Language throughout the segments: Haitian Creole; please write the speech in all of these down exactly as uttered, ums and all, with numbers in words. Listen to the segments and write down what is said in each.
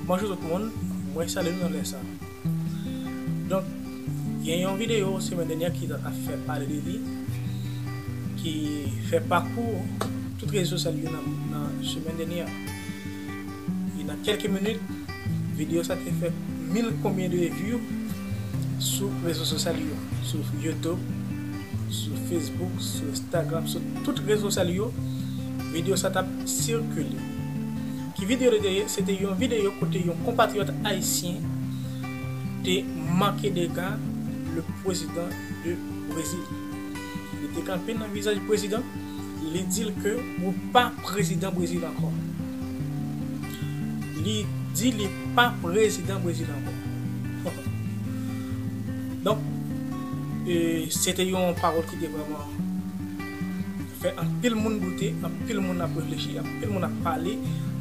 Bonjou tout moun, mwen salye nou nan lè sa. Donk, gen yon videyo semèn dènyè ki ta fè pale de li, ki fè pakou tout rezo sosyal yo nan, nan semèn dènyè. E nan kèlke minit, videyo sa te fè mil konbyen de view sou rezo sosyal yo, sou YouTube, sou Facebook, sou Instagram, sou tout rezo sosyal yo, videyo sa t ap sikile. Ki videyo li te ye? Se te yon videyo kote yon konpatriyòt ayisyen te manke dega le prezidan de Brezil. Li te kanpe nan vizaj prezidan, li di l ke ou pa prezidan Brezil ankò. Li di li pa prezidan Brezil ankò. Donk, e, se te yon pawòl ki te vrèman fè anpil moun doute, anpil moun ap reflechi, anpil moun ap pale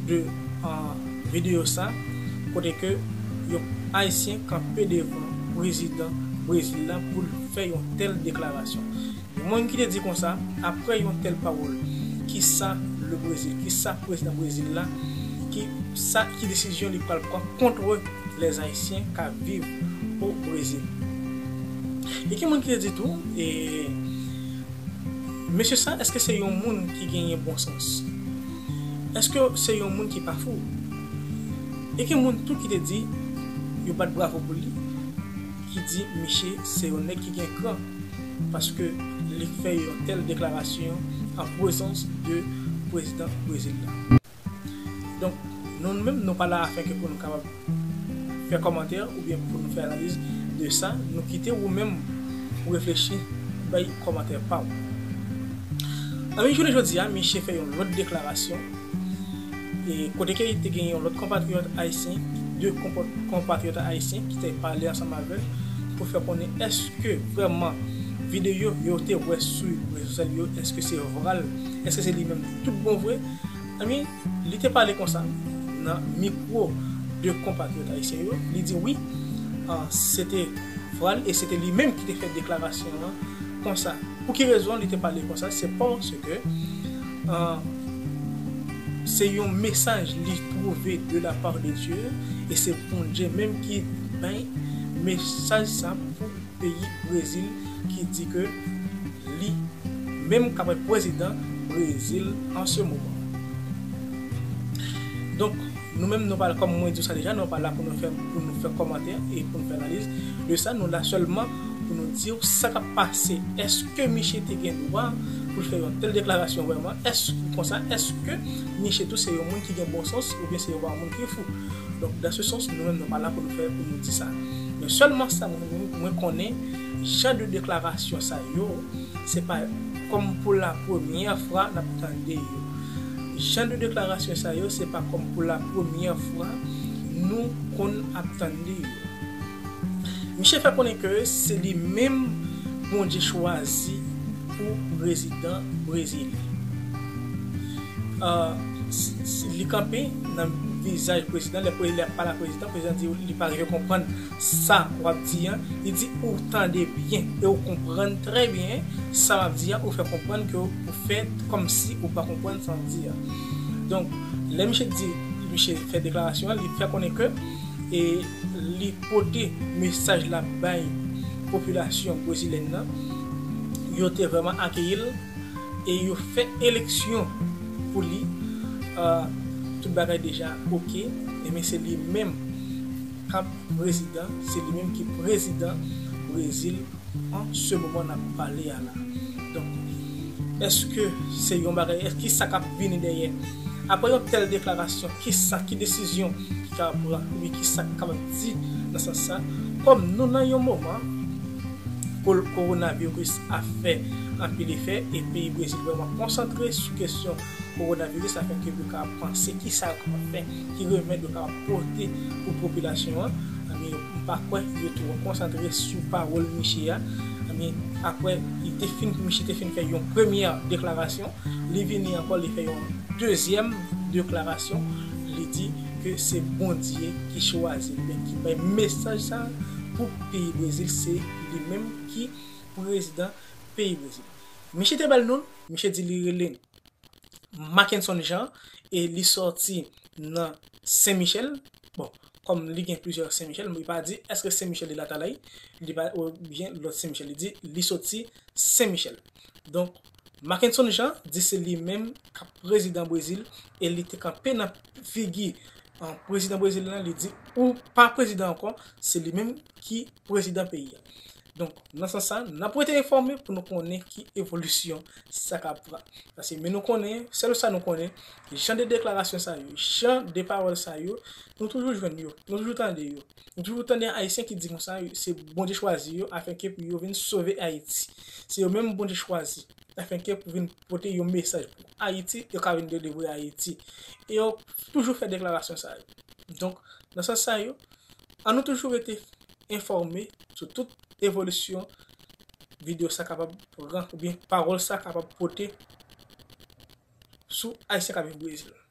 de, an, videyo sa, kote ke yon ayisyen kanpe devan prezidan Brezil la pou l fè yon tèl deklarasyon. Gen moun ki te di konsa, apre yon tèl pawòl, ki sa le Brezil, ki sa prezidan Brezil la, ki sa, ki desizyon li pral pran contre les Haïtiens k ap viv o Brezil? E gen moun ki te di tou, e, mesye sa, èske se yon moun ki genyen bon sans? Èske se yon moun ki pa fou? E gen moun tou ki te di, yo bat bravo pou li, ki di misye se yon nèg ki gen kran, paske li fè yon tèl deklarasyon an prezans de prezidan Brezil la. Donk, nou menm, nou pa la afenke pou nou kapab fè kòmantè oubyen pou nou fè analiz de sa. Nou kite ou menm ou reflechi, bay kòmantè pa w. Anben, jounen jodi a, misye fè yon lòt deklarasyon, e kote ke li te gen yon lòt konpatriyòt ayisyen, de konpa-, konpatriyòt ayisyen ki te pale ansanm avè l pou fè konnen èske vrèman videyo yo te wè sou rezo sosyal yo, èske se vral, èske se li menm tout bon vre? Anben, li te pale konsa nan mikwo de konpatriyòt ayisyen yo. Li di wi, a, se te vral e se te li menm ki te fè deklarasyon an konsa. Pou ki rezon li te pale konsa? Se paske, a, se yon mesaj li twouve de la part de Dieu, e se Bondye menm ki bay mesaj sa pou peyi Brezil, ki di ke li menm k ap prezidan Brezil an se moman. Donk, nou menm, nou pa, kòm mwen di w sa deja, nou pa la pou nou fè, pou nou fè kòmantè e pou nou fè analiz de sa. Nou la sèlman pou nou di w sa k ap pase. Èske misye te gen dwa pou l fè yon tèl deklarasyon vrèman? Èske konsa, èske misye tou se yon moun ki gen bon sans oubyen se yon moun ki fou? Donk, dans ce sens, nou menm, nou pa la pou nou fè, pou nou di sa. Men sèlman sa mwen, mwen konnen, jan de deklarasyon sa yo, se pa kòm pou la premyè fwa n ap tande yo. Jan de deklarasyon sa yo, se pa kòm pou la premyè fwa nou konn ap tande yo. Misye fè konnen ke se li menm Bondye chwazi pou prezidan Brezil. A, s-, s-, li kanpe nan vizaj prezidan, lè pre-, lè ap pale a prezidan, prezidan di li pa rive konprann sa w ap di an. Li di ou tande byen e ou konprann trè byen sa m ap di an, ou fè konprann ke ou fè kòmsi ou pa konprann sa m ap di an. Donk, lè misye di, misye fè deklarasyon an, li fè konnen ke, e, li pote mesaj la bay popilasyon brezilyèn nan, yo te vrèman akeyi l e yo fè eleksyon pou li. A, tout bagay deja oke, ebyen se li menm k ap prezidan, se li menm ki prezidan Brezil an se moman n ap pale a la. Donk, èske se yon bagay, èske, ki sa k ap vini dèyè? Apre yon tèl deklarasyon, ki sa, ki desizyon ki ka pran, oubyen ki sa k kapab di nan sans sa? Kòm nou nan yon moman ko-, kowonaviris ap fè anpil efè, e peyi Brezil vrèman konsantre sou kesyon kowonaviris, afenke yo ka panse ki sa yo kapab fè, ki remèd yo kapab pote pou popilasyon an. Anben, m pa kwè yo twò konsantre sou pawòl misye a. Anben, apre, li te fin, misye te fin fè yon premyè deklarasyon, li vini ankò, li fè yon dezyèm deklarasyon, li di ke se Bondye ki chwazi l, men ki bay mesaj sa pou peyi Brezil, se li menm ki prezidan peyi Brezil. Misye te ba l non, misye di li rele Mackenson Jean, e li sòti nan Sen Michèl, Bon, kòm li gen plizyè Sen Michèl, li pa di èske Sen Michèl li Latalay, li pa, oubyen lòt Sen Michèl, li di li soti Sen Michèl. Donk, Mackenson Jean di se li menm k ap prezidan Brezil e li te kanpe nan figi an prezidan Brezil lan, li di ou pa prezidan ankò, se li menm ki prezidan peyi a. Donk, nan sans sa, n ap rete enfòme pou nou konnen ki evolisyon sa ka pran. Paske, men nou konnen, sèl sa nou konnen, jan de deklarasyon sa yo, jan de pawòl sa yo, nou toujou jwenn yo, nou toujou tande yo. Nou toujou tande Ayisyen ki di konsa, se Bondye chwazi yo afenke pou yo vin sove Ayiti. Se yo menm Bondye chwazi afenke pou vin pote yon mesaj pou Ayiti, yo ka vin delivre Ayiti. E yo toujou fè deklarasyon sa yo. Donk, nan sans sa yo, ann nou toujou rete enfòme sou tout evolisyon videyo sa kapab pran, oubyen pawòl sa kapab pote sou Ayisyen k ap viv Brezil.